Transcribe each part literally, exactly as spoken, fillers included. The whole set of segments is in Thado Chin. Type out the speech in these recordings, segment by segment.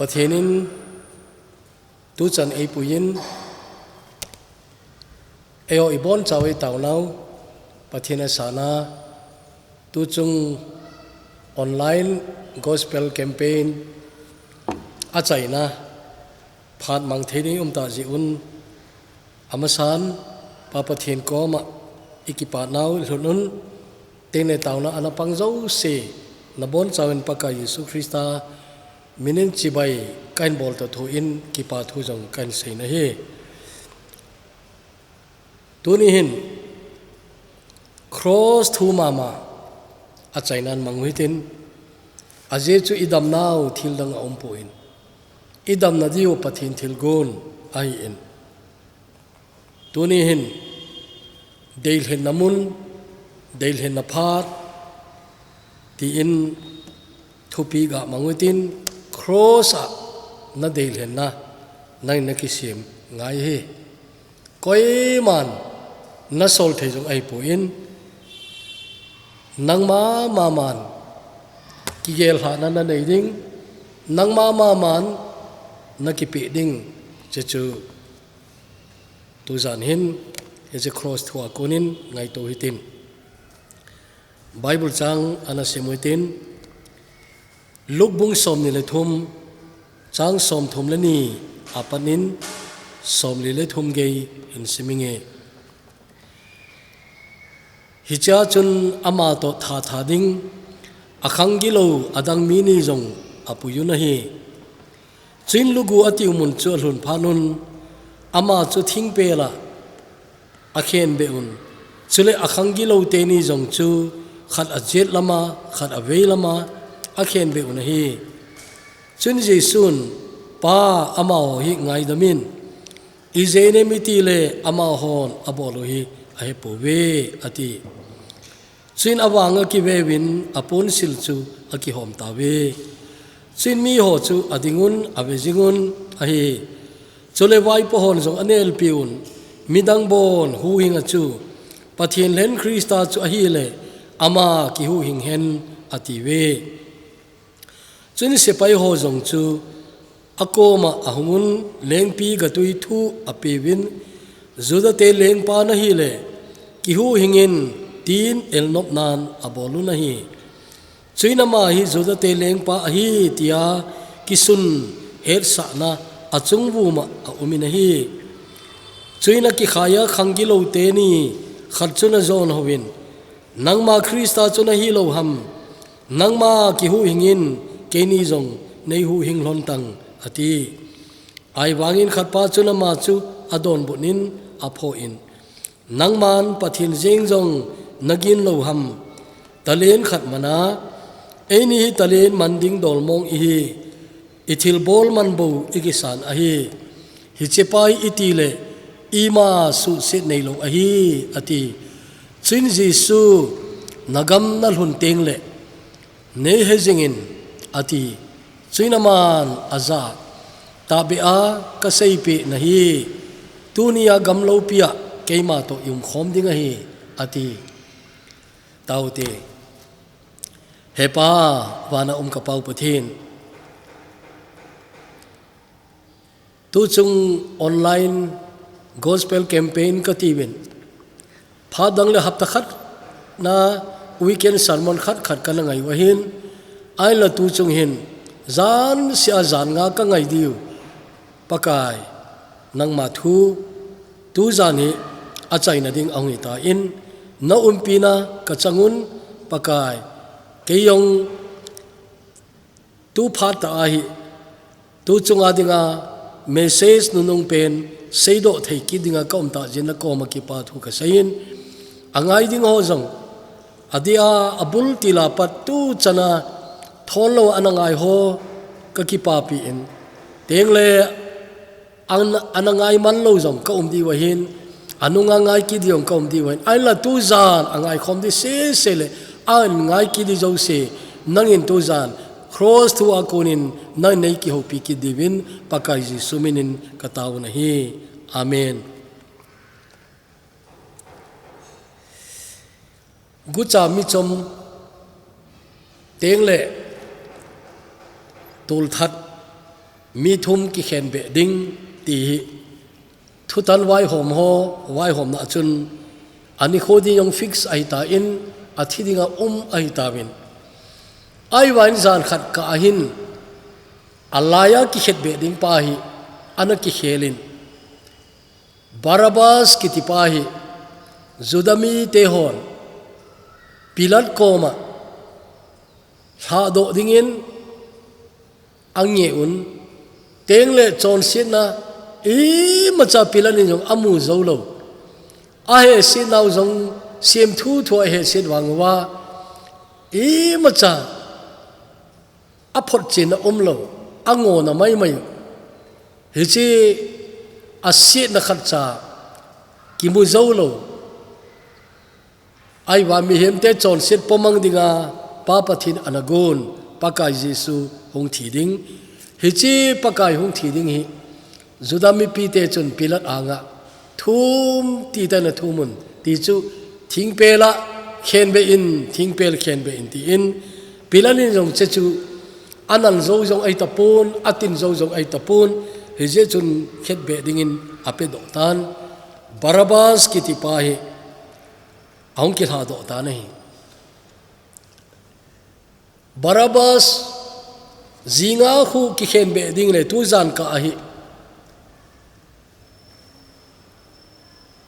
Pathian in tuchan eipuiyin, eiho ibon chauva eitaonau Pathian asana, tuchung online gospel campaign achaina phat mang thei ding umta jeh un, amasan Pa Pathian koma ikipanau lhun un, tengle taona ana pang jouse nabon chauvin Pakai Jesu Christa minin chibai kahin bolto thu in kipa thu jong kahin seiyin ahi. Tuni hin cross thu mama achaina mang u hitin, ajeh chu idamnau thildang aumpoi. Idamna diu Pathian thilgon ahin. Tuni hin deilhenna mun, deilhenna phat, tin thupi ga mang u hitin, cross a nadeilhenna nangin nakisem ngai ahi. Koiman nasol thei jong ahipoi, nangma maman kigel lhahna nanei ding, nangma maman nakipeh ding, chuchu tujan hin hiche cross thu a konin ngaito hitin. Bible chang ana sim u hitin, Luke bung somni le thum, chang somthum le ni apat in somli le thum gei hin siminge. Hichea chun ama toh thatha ding akhang gilou adang mi ni jong apuiyun ahi. Chuin lugu atiu mun chu alhun phat un, ama chu thingpel a akhenbeh un. Chule akhang gilou teni jong chu khat ajet lama, khat avei lama akhenbeh un ahi. Chuin Jesun, Pa, amaho hi ngaidam in. Ijeh inem itile amahon abol u hi ahepouve, ati. Chuin avanga kiveuvin aponsil chu akihom tauve. Chuin miho chu adingun avejingun ahi. Chule vaipo hon jong anelpiuvin, midang bon huhhing a chu, Pathen lhen Christa chu ahile, ama kihuhhing hen, atiuve. Chuin sepai ho jong chu akoma ahungun lengpi gatui thu apeuvin, Judate lengpa nahile, kihuhhingin tin elnopnan abolun ahi. Chuin ama hi Judate lengpa ahi tia kisun hetsahna achung vuma aumin ahi. Chuin akikhaiya khang gilou teni khat chun ajon hovin, Nangma Christa chu nahilou ham? Nangma kihuhhingin keini jong neihuhhing lhon tang, ati. Ahivangin khatpa chun ama chu adonbutnin aphoh in, Nangman Pathen jeng jong nagin lou ham? Talen khat mana, eini hi talen man ding dol mong ihi, ithilbol man bou ikisan ahi. Hichepa hi itile, ima suhset neilou ahi, ati. Chuin Jesu, Nagam nalhun tengle neihejingin, ati. Chuin aman ajah a, Tahbeh a kaseipeh nahi, tunia gamloupia keima toh iumkhom ding ahi, ati. Taute. He Pa, vana um ka Pau Pathen, tuchung online gospel campaign katiuvin, phat dang le hapta khat na weekend sermon khat khat kana ngai u ahin, ahinla tuchung hin jan sia jan nga kangai diu, Pakai, nangma thu tujan hi achaina ding ahung hitan, na umpina kachang un, Pakai, kei jong tu phat tah ahi, tuchunga dinga message nunung pen seidoh thei kit dinga kaum tah jeh in nakoma kipa thu kaseiyin, angai ding ho jong, adeh a abul tila pat tuchana thonlou ana ngai ho kakipapi in, tengle an, ana ngai manlou jong kaum diu ahin, anunga ngai kit ding jong kaum diu ahin, ahinla tujan angaikhom di sese le, an ngai kit di jouse, nangin tujan cross thu a konin nangin neikihoupi kit diuvin, Pakai Jesu minin kataovin ahi. Amen. Gucha michom tengle tolthat Mi thum kikhen beh ding ti hi thutan vaihawm ho, vaihawmna chun a nikho ding jong fix ahi ta in, a thi dinga um ahi ta in. Ahivangin zan khat kah a hin a laiya kikhet beh ding pa hi ana kikhel in, Barabbas kiti pa hi Juda mite hon Pilat koma lhahdoh dingin a nge un, teng le chonsetna imacha Pilat in jong a mu zo lo. A hehsetnau jong semthu thu a hehset vang uva, imacha a photchenna um lo, a ngona maimai. Hiche a sietna khatcha kimu zo lo. Ahivang mihemte chonset pomang dinga Pa Pathen ana gon, Pakai Jesu hung thi ding. Hiche Pakai hung thi ding hi Juda mipite chun Pilat anga thum ti tah in a thum un, ti chu thingpel a khen beh in, thingpel khen beh in ti in, Pilat in jong hiche chu a nal zo jong ahi tapon, a tin zo jong ahi tapon, hijeh chun khet beh dingin a pedoh tan, Barabbas kiti pa hi a hung kilhadoh tan ahi. Barabbas jinga khu kikhen beh ding le tu zan kah a hi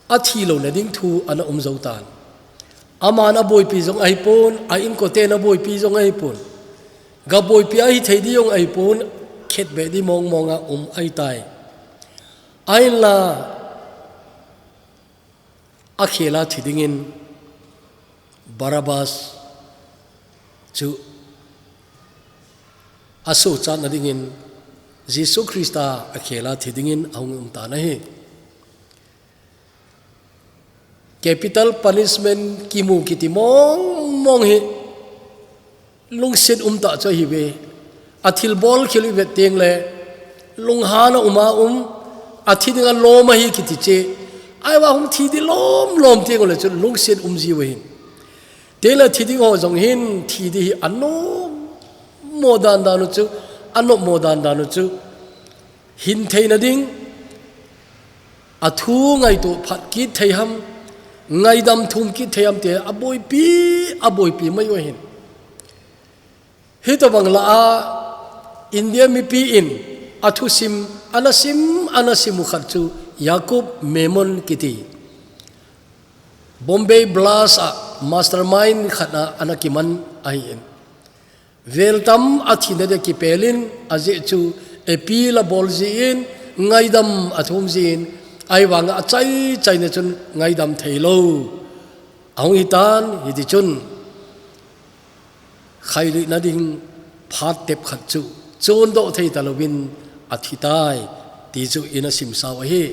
a thi lona ding thu ana um zo tan. Aman a boipi jong ahi pon, a inkoten a boipi jong ahi pon. Ga boipi ahi thei ding jong ahi pon, khet beh ding mong mong a um ahi tai. Ahinla, a khel a thi dingin Barabbas chu a sochatna dingin Jesu Christa a khel a thi dingin a hung um tan ahi. Capital punishment kimu kiti mong mong hi lungset um tah chu ahi ve. A thilbol khel i vet teng le lunghan a um a um, a thi dinga lom ahi kiti che. Ahivang hung thi ding lom lom teng le chu lungset um jiu ahin. Teng le thi ding ho jong hin thi ding hi a nommo dan dan u chu, a nommo dan dan u chu hin theina ding, a thu ngaito phat kit thei ham, ngaidam thum kit thei ham ti a boipi, a boipi mai u ahin. Hitobang lah a India mipi in a thusim ana sim, ana sim u khat chu Yakub Memon kiti, Bombay Blast a mastermind khat a ana kiman ahi in. Vel tam a thina dia kipel in, ajeh chu appeal a bol jin, ngaidam a thum jin, ahivang a chai chaina chun ngaidam thei lo a hung hi tan, hiti chun khailhuina ding phat tep khat chu chondoh thei ta louvin a thi tai, ti chu ina sim sau ahi.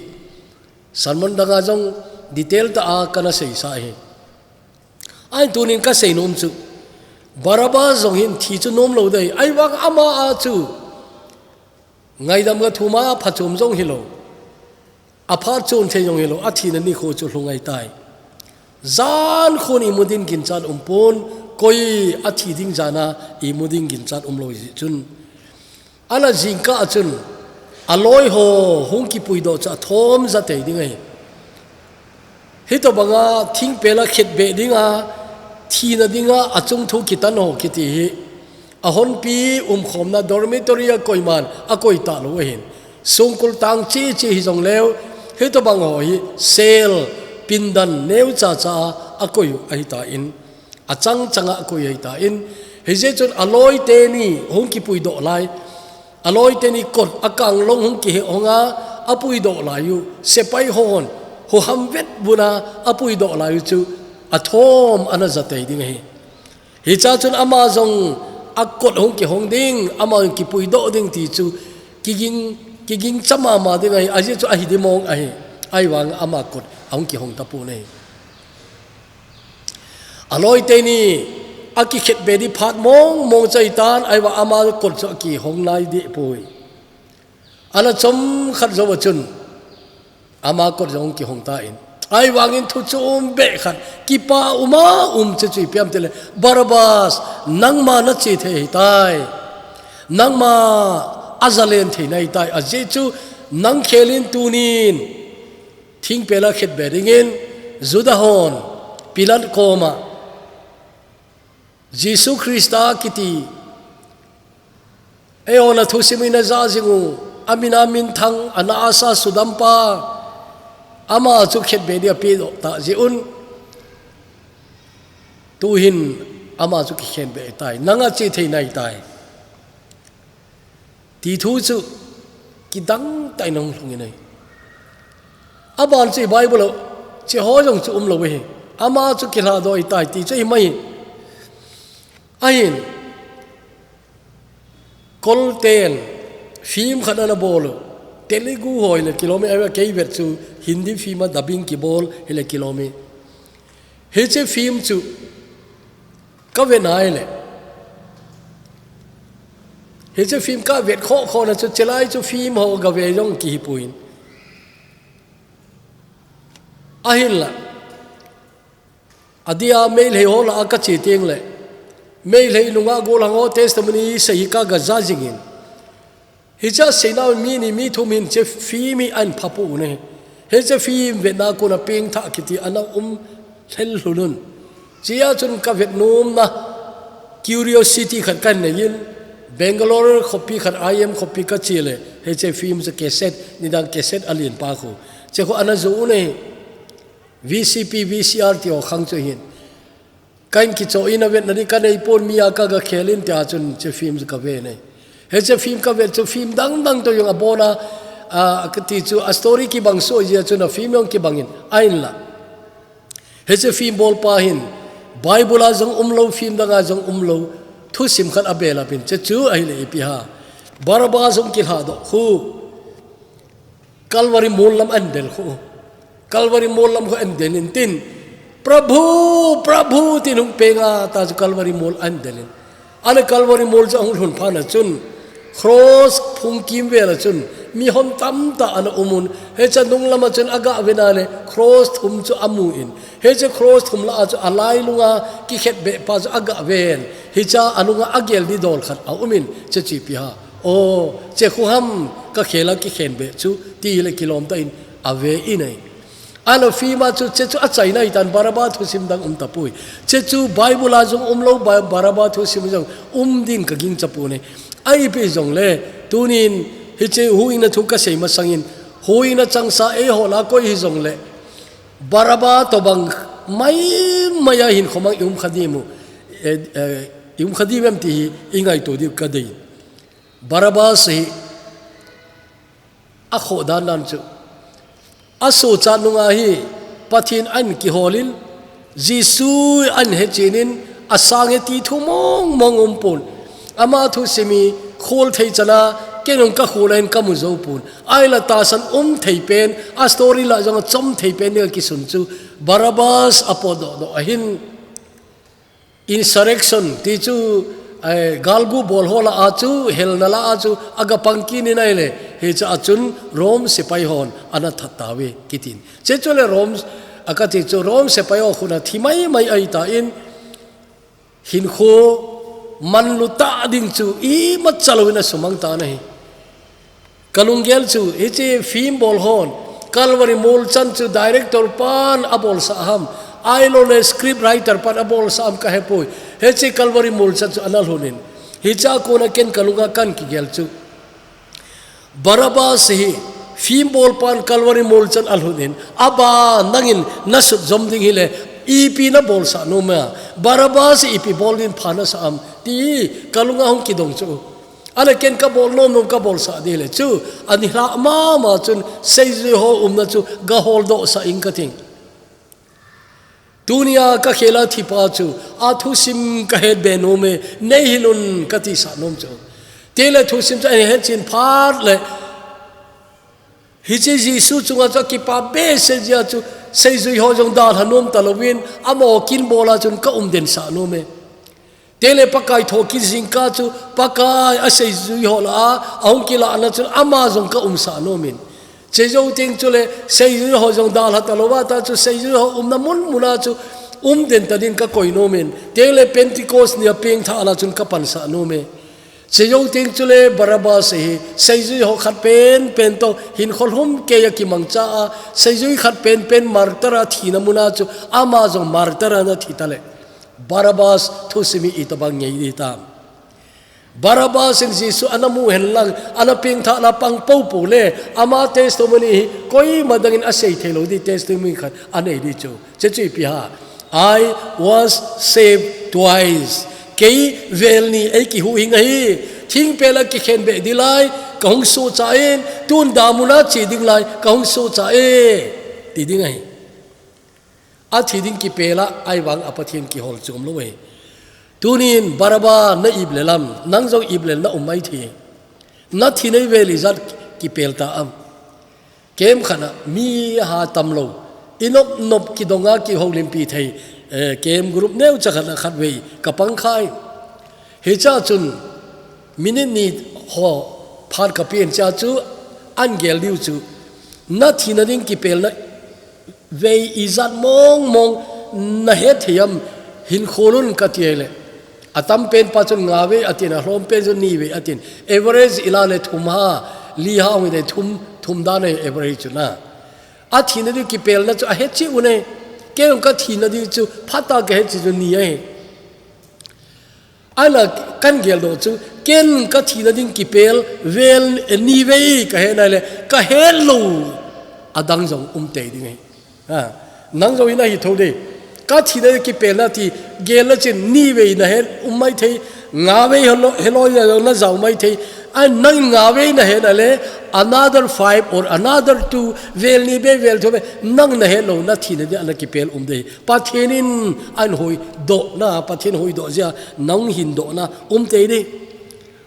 Sermon danga jong detail tah a kana seisa ahi. Ahin tunin ka seinom chu, Barabbas jong hin thi chu nom lo ding ahi, ahivang ama a chu ngaidam ga thum a phachom jong hi lo, a phachom thei jong hi lo, a thina nikho chu lhung ahi tai. Jan khun imu ding ginchat um pon, koi a thi ding jan a imu ding ginchat um lo jeh chun, ana jingkah a chun a loi ho hung kipuidoh chu a thom ja tei ding ahi. Hitobanga thingpel a khet beh dinga, thina dinga a chungthu kitan ho kiti hi, a honpi umkhomna dormitory a koiman a koi ta lo ahin. Songkul tang chi chi hi jong leu, hitobang ho hi cell, pindan neu cha cha a a koi u ahi ta in, a chang chang a a koi ahi ta in, hijeh chun a loi teni hung kipuidoh lai, a loi teni kot a kanglong hung kihe hong a, a puidoh lai u, sepai hon huham vet buna a puidoh lai u chu a thom ana ja tei ding ahi. Hicha chun ama jong a kot hung kihong ding, ama jong kipuidoh ding ti chu kiging, kiging cha mama ding ahi, ajeh chu ahi ding mong ahi, ahivang ama kot a hung kihong tapon ahi. A loi teni a kikhet beh ding phat mong mong chu ahi tan, ahivang ama kot chu a kihong nai deh poi. Ana chom khat jou a chun ama kot jong kihong ta in. Ahivangin thu chom beh khat, kipa um a um chu chu ipi ham ti le, Barabbas, nangma na che thei ahi tai. Nangma Azalen thei nai tai, ajeh chu nang khelin tunin thingpel a khetbe dingin Juda hon Pilat koma Jesu Krista kiti, eihon a thusim in a ja jing u, amin a minthang, ana asa sudampa, ama chu khetbe dia pedoh ta jeh un, tuhin ama chu kikhenbe tai, nang a che thei nai tai. Ti thu chu kidang tah in hung lhung in ahi. Aban chu i Bible a, che ho jong chu um lou ahi. Ama chu kilhadoh tai ti chu ahi mai. Ahin, Kolten film khat ana bol u. Telugu ho hile kilom e, kei vet chu Hindi film a dubbing kibol hile kilom e. Hiche film chu ka vet nai le. Hiche film ka vet khoh khoh na chu, chelai chu film ho ga ve jong kihi poi. Ahinla, adia Meitei ho lah a ka che teng le, Meitei nungah gollhang ho testimony sei hi ka ga ja jing in. Hiche a seina mi ni mi thum hin hiche film hi ahin pha poi. Hiche film vetna kon a pengthah kiti ana um lhel lhon un. Chea chun ka vet nomna curiosity khat ka nei in, Bangalore khopi khat, I M khopi ka che le, hiche film chu cassette, nidang cassette a len pa khu. Hiche khu ana jo u ahi, V C P, V C R ti ho khang chu hin. Ka in kicho in a vetna di ka nei pon, mi a ka ga khel in tia chun hiche film chu ka ve ahi. Hiche film ka vet chu film dang dang toh jong abon a, a, ka ti chu a story kibang soh jeh a chun a film jong kibang in ahinla. Hiche film bolpa hin Bible a jong um lou, film dang a jong um lou thusim khat a belap in, hiche chu ahile ipi ham. Barabbas hung kilhadoh khu. Calvary mol lam ahin del khu. Calvary mol lam khu ahin del in tin, "Prabhu, Prabhu," tin hung peng a, ta chu Calvary mol ahin del in. Ana Calvary mol chu ahung lhun phat na chun, cross phung kimvel a chun, mi hon tamtah ana um un. Hiche nung lam a chun aga ve na le, cross thum chu amu in. Hiche cross thum lah a chu alailung a kikhetbe pa chu aga ve in. Hiche a nung a agel di dol khat aum in, hiche chu ipi ham. O, hiche khu ham ka khel a kikhenbe chu, ti le kilom tah in ave in ahi. Ana film a chu hiche chu achaina ahi tan, Barabbas thusim dang um tapoi. Hiche chu Bible a jong um lou, Ba-, Barabbas thusim jong um din ka gingcha poi. Ahi ipi jong le, tunin hiche huhhingna thu ka sei masang in, huhhingna changsa eiho lah a koi hi jong le, Barabbas tobang mai mai a hinkho mang i um kha diu, eh, eh, i um kha diu em ti hi i ngaito diu ka dei. Barabbas hi a khoh dan dan chu, a sochat nung a hi Pathen ahin kihol in, Jesu ahin hechen in, asang e ti thu mong mong um pon. Ama thusim hi khol thei chan a, kei jong ka khol a hin ka mu jou pon. Ahinla tahsan um thei pen, a story lah jong achom thei pen ding a kisun chu Barabbas a potdoh doh ahin. Insurrection ti chu, eh, galgu bol ho lah a chu, helna lah a chu, aga pang kit in ahile, hiche a chun Rome sepai hon ana that tauve kitin. Hiche chu le Rome, a ka ti chu Rome sepai ho khut a thi mai mai ahi tan, hinkho manlu tah ding chu imacha louvin asumang tan ahi. Ka lunggel chu, hiche film bol hon, Calvary mol chan chu director pan abolsah ham, ahilou le script writer pan abolsah ham ka hepoi. Hiche Calvary mol chan chu ana lhun in. Hiche a kon a ken ka lunga kahin kigel chu, Barabbas hi film bol pan Calvary mol chan alhun in, aban nangin na sut jom ding hile, ipi na bolsah nom a, Barabbas hi ipi bol din pha nasah ham, ti ka lunga hung kidong chu. Ahile ken ka bol nom nom ka bolsah ding le chu, ani lhah mama chun seijui ho umna chu ga holdoh sah ing ka ting. Tunia ka khel a thi pa chu, a thusim ka het be nom e, nei hil un ka tisah nom chu. Tile thusim chu ahin hechen phat le, hiche Jesu chunga chu akipa behseh jeh a chu, seijui ho jong dalha nom talouvin, amaho kin bol a chun ka um den sah nom e. Tile Pakai thokit jingkah chu, Pakai a seijui ho lah a, ahung kilah na chun ama jong ka umsah nom in. Hiche jou teng chule, seijui ho jong dalha talou va ta chu, seijui ho umna mun mun a chu, um den ta din ka koi nom in. Tile Pentecost ni a pengthah lah a chun ka pansah nom e. Chejou teng chule Barabbas hi seijui ho khat penpen toh hinkho lhumkeiya kimangcha a, seijui khat penpen martyr a thina muna chu ama jong martyr a ana thi tale, Barabbas thusim hi itobang ngei ding hitam? Barabbas in Jesu ana mu henlang, ana pengthahna pang poupou le, ama testimony hi koima dangin asei theilou ding testimony khat anei ding chu. Chechu ipi ham? "I was saved twice." Kei vel ni eikihuhhing ahi. Thingpel a kikhenbeh ding lai kahung sohcha in, tun damuna che ding lai kahung sohcha e, ti ding ahi. Athi ding kipel a ahivang a Pathen kihol chom lou ahi. Tunin Barabbas na ip le lam, nang jong ip le na um maithei. Na thina hi vel ijat kipel ta am? Camp khat a mi aha tamlou, inop nop kidong a kihoulimpi thei, eh, camp group neocha khat a khatvei kapang khan. Hichea chun minute ni ho phat kapen chea chu ahin gel diu chu, na thina ding kipelna vei ijat mong mong na hethei am, hinkho lun kati ahile. Atam pen pa chun nga vei atin, alhom pen chun ni vei atin. Average ila le thum ha, li ha hung hite, thum, thum dan ahi average chu na. Athina ding kipelna chu ahe cheh un e. Kei jong kathina ding chu phatah a kahe cheh chu ni ahi. Ahinla kahin geldoh chu, ken kathina ding kipel vel, eh, ni vei kahe nai le, kahe lou adang jong um tei ding ahi. Ha, nang jong hi nahi thou ding. Kathina ding kipelna ti gel le chun ni vei nahe um maithei, nga vei helou, helou jong najao maithei. Ahin nang nga vei nahe nai le, another five or another two, vel ni vei, vel thum vei, nang nahe lou, nathina ding ana kipel um ding. Pathen in ahin hoidohna, Pathen hoidoh jeh a nang hin dohna um tei ding.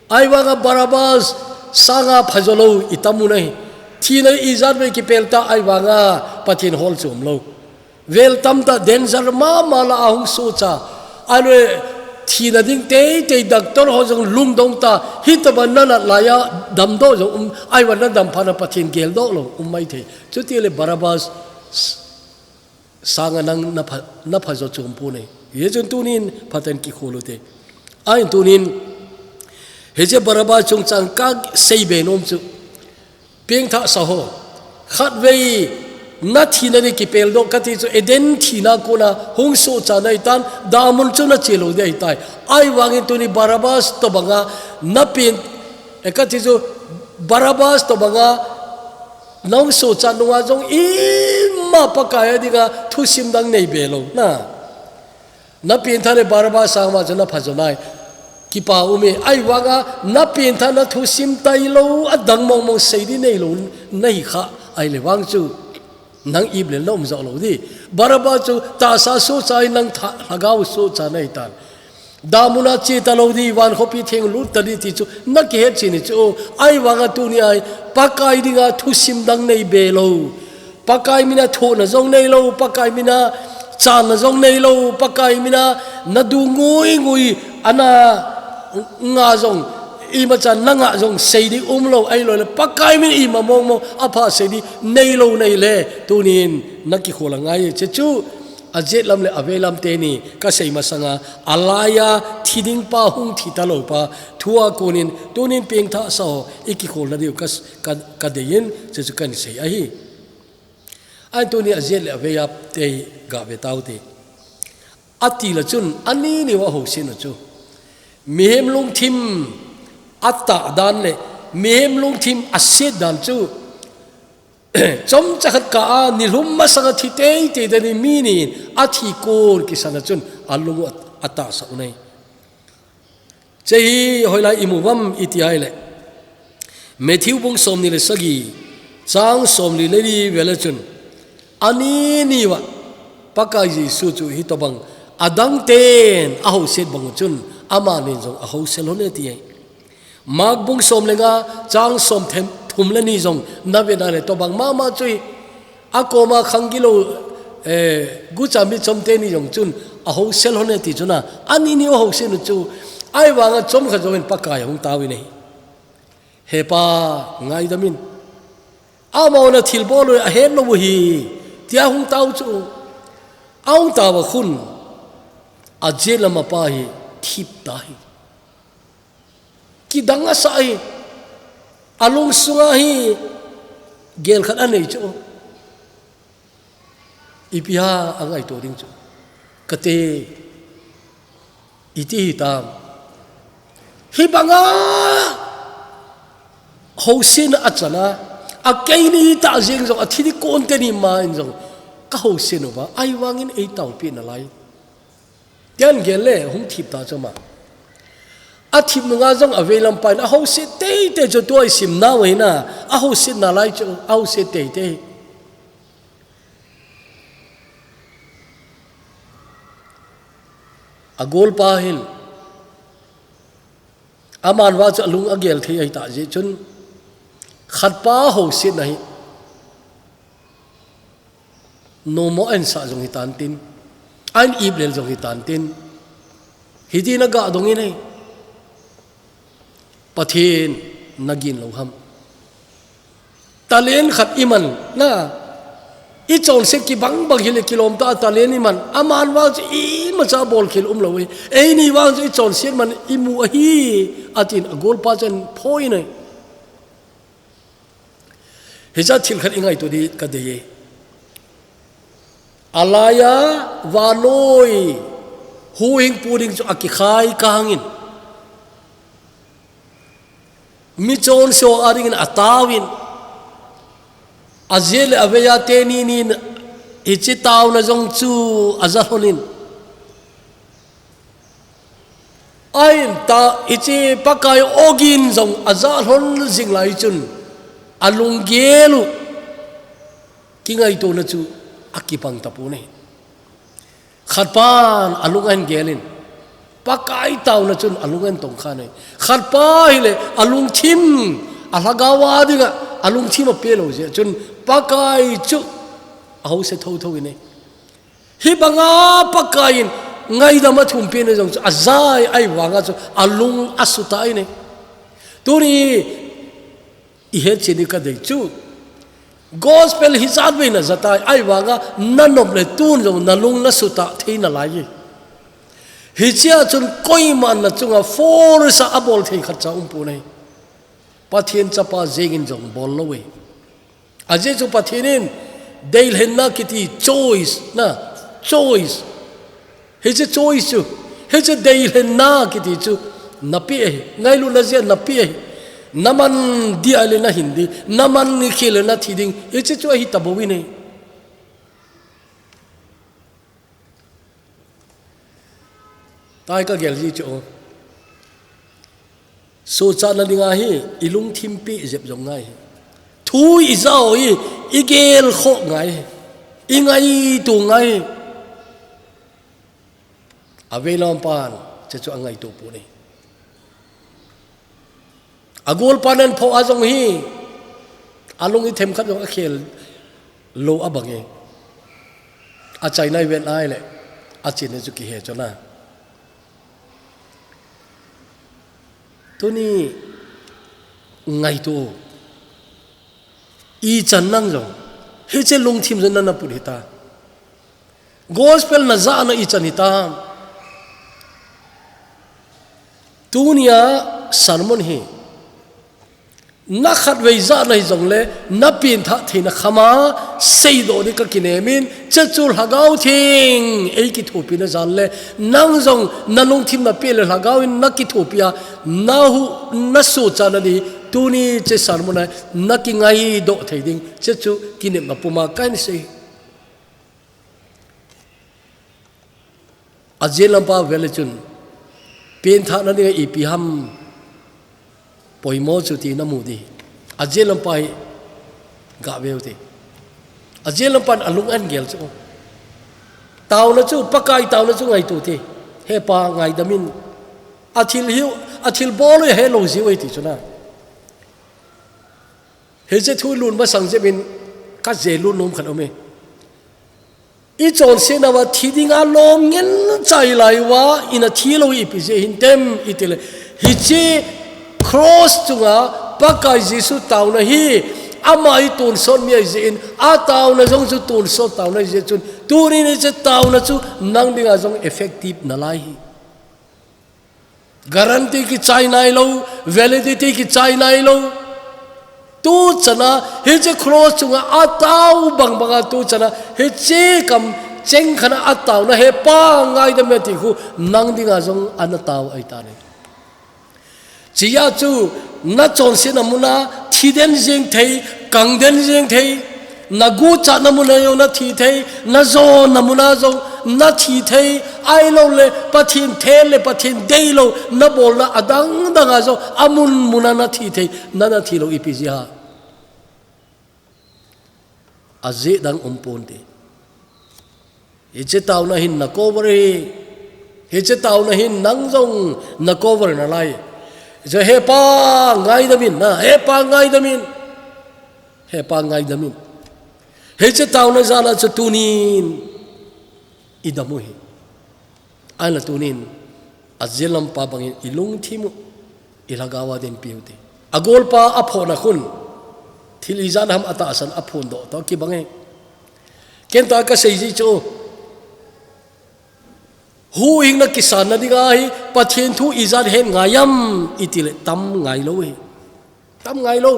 Ahivang a Barabbas sanga phajo lou itam u ahi. Thina ijat vei kipel ta ahivang a Pathen hol chom lou. Vel tamtah danger mama lah a hung sohcha. Ahilou le thina ding teitei doctor ho jong lungdong ta. Hitobang nanat laiya damdoh jong um, ahivang a nadam phat a Pathen geldoh lou um maithei. Chuti le Barabbas sanga nang napha, naphajo chom pon e. Hijeh chun tunin phatah in kikhol u hite. Ahin tunin, hiche Barabbas chungchang kasei be nom chu, pengthahsa ho, khatvei nathina ding kipeldoh kati chu, Eden thina kona hung sohcha nahitan, damun chu nache lou ding ahitai. Ahivangin tuni Barabbas tobanga napen, eh, kati chu, Barabbas tobanga nahung sohcha nunga jong ima Pakai a dinga thusim dang nei be lou na. Napengtha le Barabbas sanga chu naphajo nai. Kipa um e, ahivang a napengtha nathusim tailou, adang mong mong sei ding neilou nahi kha ahile vang chu, nang ip le na um jou lou ding. Barabbas chu tahsa sohcha in nang tha, lhagao sohcha nahitan. Damun a che talou ding, van khopi theng lut tading ti chu nakihet cheh in chu, ahivang a tuni a hi Pakai dinga thusim dang nei be lou. Pakai mina thohna jong neilou, Pakai mina channa jong neilou, Pakai mina nadu ngui ngui ana nga jong, imacha nanga jong sei ding umlou, ahilou le Pakai mina ima mong mong apha sei ding neilou nahile, tunin nakikhol angai e. Chechu, ajet lam le avei lam teni kasei masanga, alaiya thi ding pa hung thi talou pa thu a konin, tunin pengthahsa ho ikikholna diu ka, ka, kadeiyin, chechu kahin sei ahi. Ahin tuni ajet le avei a tei gave tau hite. Ati le chun, ani ni uva houset u chu, mihem lungthim atah dan le mihem lungthim aset dan chu, chomcha khat kah a nilhum masanga thi teitei dan in mi ni in athi kon kisan a chun alung u at, atahsa u ahi. Chehi hoilai imu uvam iti ahile, Matthew bung somni le sagi, chang somli le li vel a chun, ani ni uva Pakai Jesu chu hitobang adang ten ahouset bang u chun, amanin jong ahouset lhon e ati ahi. Mark bung som le nga, chang som them, thum le ni jong navet a le tobang mama chu ahi. Akoma khang gilou, eh, gucha mitchom teni jong chun ahouset lhon e ti chu na, ani ni u ahouset u chu, ahivang a chomkhat jouvin Pakai ahung tao in ahi. He Pa, ngaidam in. Amahon athilbol u ahet lou u ahi, tia ahung tao chu. Ahung tao a khun, ajet lam a pa hi thip ta ahi. Kidang asa hi. Alung sunga hi gel khat anei chu. Ipi ham angaito ding chu. Kate, iti hitam. Hibanga housetna achana, akeini tah jeng jong, athi ding kon teni ma in jong, ka houset uva, ahivangin eitaopi nalai. Tian gel le, hung thip ta chu ma. Athip nunga jong avei lampan, ahouset teitei chu tua isim nau hina, ahouset nalai chu, ahouset teitei. Agolpa hin, aman vang chu alung agel thei ahitah jeh chun, khatpa housetna hi, nomo ansah jong hitan tin, an iplel jong hitan tin, hitin aga dongin ahi. Pathen nagin lou ham. Talent khat iman na, ichonset kibang bang hile kilom tah a talent iman, aman vang chu imacha bolkhel umlou e. Eini vang chu ichonset man imu ahi, atin agolpa chun phoi nai. Hicha thil khat ingaito ding kadei e. Alaiya vannoi huhhingpu ding chu akikhai kahangin. Michonse ho adingin ataovin. Ajeh le aveiya teni nin hiche taona jong chu ajalhonin. Ahin ta, hiche Pakai ogin jong ajalhon jing lai chun, alunggel u kingaitona chu akibang tapon ahi. Khatpan alung ahin gelin, Pakai taona chun alung ahin tongkhan ahi. Khatpa hile alungthim, alhagao a dinga alungthim apeh lou jeh chun Pakai chu ahouset thotho in ahi. Hibanga Pakaiyin ngaidam athumpehna jong chu ajai, ahivanga chu alung asutah in ahi. Tuni ihetchen ding kadei chu, gospel hijat vei najatai, ahivanga nanop le tun jong nalung nasutah thei nalai e. Hichea chun koiman nachunga force a abol thei khatcha umpon ahi. Pathen chapa jengin jong bol lou e. Ajeh chu Pathen in deilhenna kiti choice na, choice. Hiche choice chu, hiche deilhenna kiti chu napeh ahi, ngailutna jeh a napeh ahi. Naman dia le nahin ding, naman khel le nathi ding, hiche chu ahi tabou in ahi. Tai kagel ji chu. Suhchatna dinga hi, ilungthim peh jep jong ngai. Thu ijah u hi, igel khoh ngai. Ingaito ngai. Avei lampan, hiche chu angaito pon ahi. Agolpan ahin phoh a jong hi, alung hi themkhat jong akhel lou abang e. Achaina ivet a ahile, achena chu kihe chun a. Tuni ngaito. Ichan nang jong, hiche lungthim jong nana put hita. Gospel najahna ichan hitam. Tunia sermon hi, nakhatvei jahna hijongle, napengthah theina khama, seidoh ding kakinem in, hiche chu Lhagao Theng, eikithopina jal le, nang jong nalungthim napeh le Lhagao in nakithopi a, nahu, nasuhchatna ding, tuni hiche sermon a, nakingaidoh thei ding, hiche chu kinepna puma kahin sei. Ajet lampa vele chun, pengthahna dinga ipi ham poimo chu ti namu ding. Ajet lampa hi gaveu te. Ajet lampan alung ahin gel chu. Taona chu, Pakai taona chu ngaito te. He Pa ngaidam in. Athil hiu, athil bol u helou jiu e ti chu na. Hiche thu lun masang jep in kaje lut nom khat aume. Ichonsetnauva thi dinga lom ngen chai lai uva, ina thilou ipi jeh hintem itile. Hiche cross chunga Pakai Jesu taona hi, ama itonsot mi ahi jeh in, ataona jong chu tonsot taona ahi jeh chun, tunin hiche taona chu nang dinga jong effective nalai hi. Guarantee kichai nailou, validity kichai nailou. Tuchan a, hiche cross chunga atao bangbanga tuchan a, hiche kamcheng khat a ataona, He Pa ngaidam in ati khu, nang dinga jong ana tao ahitai. Chuti a chu, nachonsetna muna thi den jeng thei, kang den jeng thei, naguchatna muna jong nathi thei, najona muna jong nathi thei, ahilouleh Pathen thel le Pathen deilou nabolna adang danga jong amun muna nathi thei, nana thilou ipi jeh ham? Ajeh dang umpon te. Hiche taona hin nacover e. Hiche taona hin nang jong nacover nalai. Hiche He Pa ngaidam in, na, He Pa ngaidam in. He Pa ngaidam in. Hiche taona jal a chu tunin idam u ahi. Ahinla tunin, ajet lampa bangin ilungthim u, ilhagao a dinpi u te. Agolpa aphona khun, thil ijat ham atahsan aphondoh toh kibang e. Ken tah a kasei ji chu, huhhingna kisanna dinga hi, Pathen thu ijat het ngai ham, itile tam ngailou e. Tam ngailou.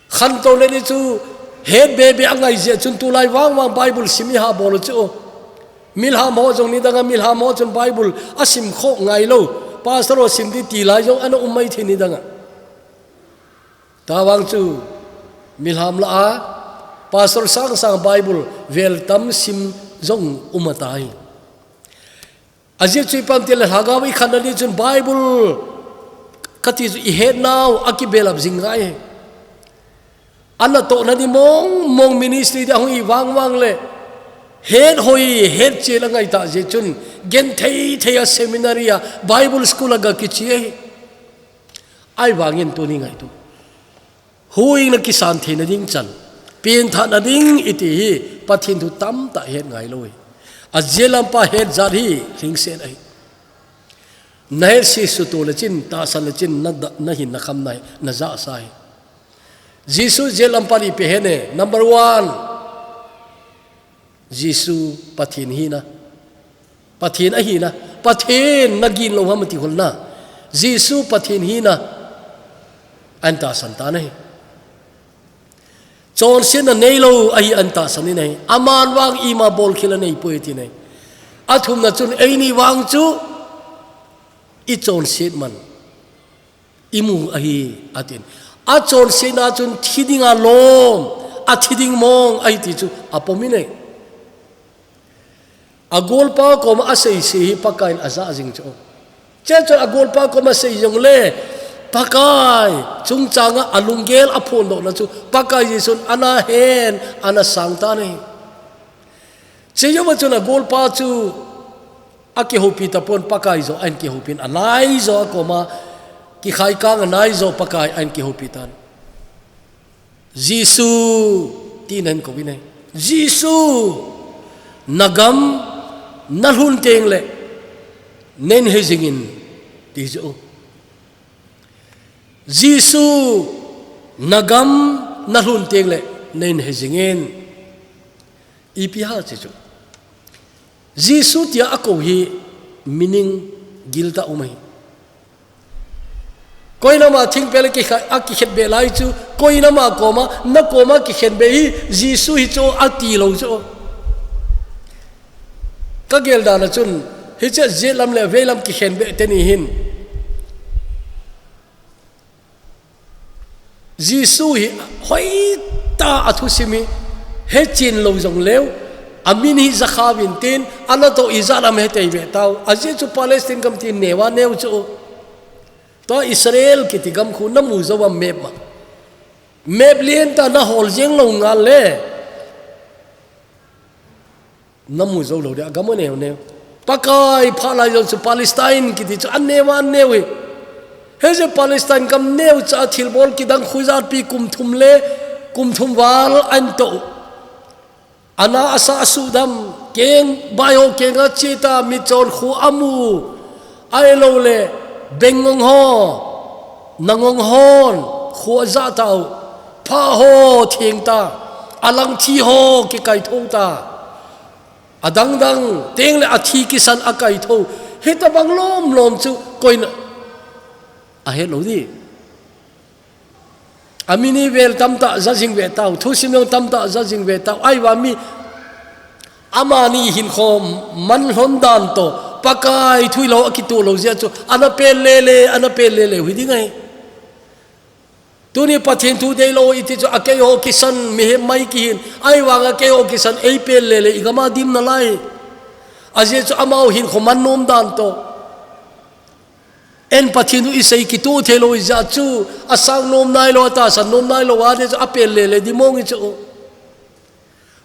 Khantouna ni chu het bebe angai jeh chun tulai vangvang Bible sim iha bol u chu. Milham ho jong nidanga milham ho chun Bible asim khoh ngailou. Pastor ho sim ding ti lai jong ana um maithei nidanga. Tavang chu milham lah a pastor sangsang Bible vel tam sim jong um ahitai. Ajeh chu ipi ham itile lhagao ikhanna ni chun Bible kati chu ihetnau akibelap jing ngai e. Anatohna ni mong mong ministry dia hung hi vangvang le het hoi het chel angai tah jeh chun genthei thei a seminary a Bible school a ga kiche e. Ahivangin tuni ngaito. Huhhingna kisan theina ding chan, pengthahna ding iti hi Pathen thu tamtah het ngailou e. Ajet lampa het jat hi lhingset ahi. Nahet sese toh le chun, tahsan le chun, na da-, nahin nakham nahi, najahsa hi. Jesu jet lampa ipi ahet e, number one. Jesu Pathen hina. Pathen ahina. Pathen nagin lou ham ati holna. Jesu Pathen hina. Ahin tahsan tan ahi. Chonsetna neilou ahi ahin tahsan in ahi. Aman vang ima bolkhel anei poi atin ahi. Athumna chun eini vang chu ichonset man. Imu ahi, atin. Achonsetna chun thi dinga lom, athi ding mong ahi ti chu apom in ahi. Agolpa koma aseise hi Pakaiyin aja jing chu. Chuche chun agolpa koma sei jongle, Pakai chungchanga alunggel aphondohna chu Pakai Jesun ana hen, ana sang tan ahi. Chuche jouva chun agolpa chu akihoupi tapon, Pakai joh ahin kihoupin, anai joh akoma kikhaikang anai joh Pakai ahin kihoupi tan. Jesu, tin ahin kouvin ahi. Jesu, nagam nalhun tengle neihin he jingin, ti joh. Jesu, nagam nalhun tengle neihin he jingin. Ipi ham chuche chu. Jesu tia akou hi meaning giltah um ahi. Koinama thingpel a kikha-, akikhenbeh lai chu, koinama koma, nakoma kikhenbeh hi Jesu hi chu atilou chu. Kagel dan a chun, hiche jetlam le veilam kikhenbeh teni hin. Jesu hi hoitah a thusim hi hechen lou jongleu, amin hi jakhauvin tin, anatoh ijat ham hetei ve tau. Ajeh chu Palestine gam ti neo a neo chu. Tua Israel kiti gam khu namu jou am map ma. Map lentah nahol jeng lou ngal le. Namu jou lou dia, agam aneo neo. Pakai phat lai jong chu Palestine kiti chu aneo aneo hi. Hiche Palestine gam neocha a thilbol kidang khu ijatpi kum thum le, kum thum val ahin toh. Ana asa asudam, keng, bai ho kenga cheta, mitchon khu amu. Ahilouleh, bengngong ho, nangong hon, khu ajah tau, pha ho theng ta, alangthi ho kikaithou ta, adangdang, tengle athi kisan akaithou, Hitabang lom lom chu koina ahet lou di. Amin hi vel tamtah ja jing ve tau, thusim jong tamtah ja jing ve tau. Ahivang mi amani hinkho man lhon dan toh Pakai thu hilou a kitoh lou jeh chun ana pel lele, ana pel lele u hi ding ahi. Tuni Pathen thu deilou iti chu akeiho kisan mihem mai kihin, ahivang akeiho kisan eipel lele igam a dim nalai. Ajeh chu amaho hinkho man nom dan toh. Eiho Pathen thu isei kitoh theilou ijeh chu asang nom nailou, atahsan nom nailou, ajeh chu apel lele di mong ichu.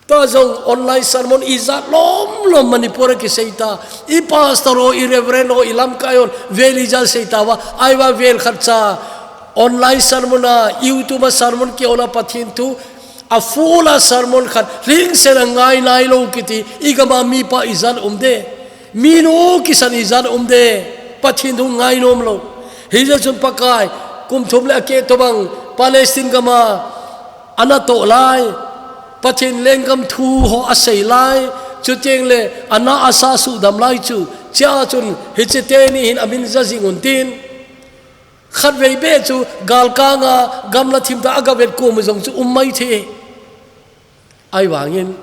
Tua jong online sermon ijat lom lom Manipur a kisei ta. I pastor ho, i reverend ho, i lamkai hon vel ijat sei tauva. Ahivang vel khat cha online sermon a, YouTube a sermon kihona Pathen thu a full a sermon khat lhingset a ngai nailou kiti, igam a mipa ijat um de. Minu kisan ijat um de, Pathen thu ngai nom lou. Hijeh chun Pakai, kum thum le akeh tobang Palestine gam a ana toh lai. Pathen lenggam thu ho asei lai. Chuteng le ana asa sudam lai chu. Chea chun hiche teni hin amin ja jing un tin. Khatvei beh chu galkang a gamla thim ta a gavet kom jong chu um mai thei. Ahivangin,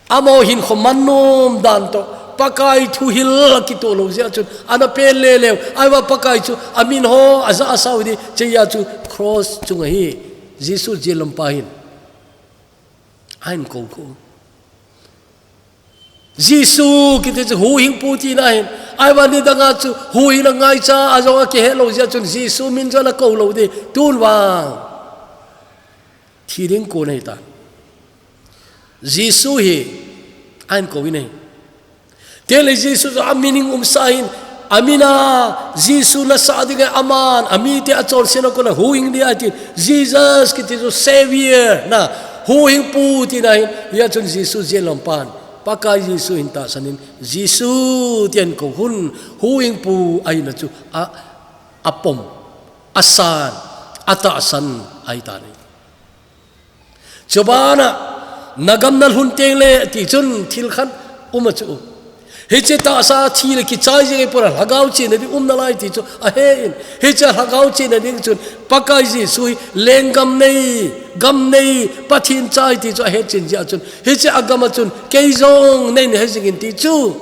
amaho hinkho man nom dan toh, Pakai thu hil a kitoh lou jeh chun, ana pel lele u, ahivang Pakai chu, amin ho, aja asau di, chea chu cross chunga hi, Jesu jilom pa hin, ahin kou kou. Jesu kiti chu huhhingpu tina ahin, ahivang nidang a chu, huhhing a ngaicha, ajong a kihet lou jeh chun, Jesu min jong ana kou lou di, tun vang. Thi ding kon ahi tan. Jesu hi, ahin kou in ahi. Tele Jesu chu a meaning umsa hin, amin a Jesu nasah ding ahi aman, amite achonsetna kon a huhhing di ahi tin, Jesus kiti chu Savior na, huhhingpu tina hin, hia chun Jesu jilom pan. Pakai Jesu hin tahsan in, Jesu tin kou hun, huhhingpu ahina chu, a, apom, asan, atahsan, ahi tan ahi. Chubana, nagam nalhun teng le, ti chun thil khat um a chu. Hiche tahsa thi le kichai jing e pura lhagao chena ding um nalai ti chu ahe in. Hiche lhagao chena ding chun Pakai Jesu hi lenggam nei, gam nei, Pathen cha ahi ti chu ahe chen jeh chun. Hiche agam a chun kei jong nei nahe jing in ti chu.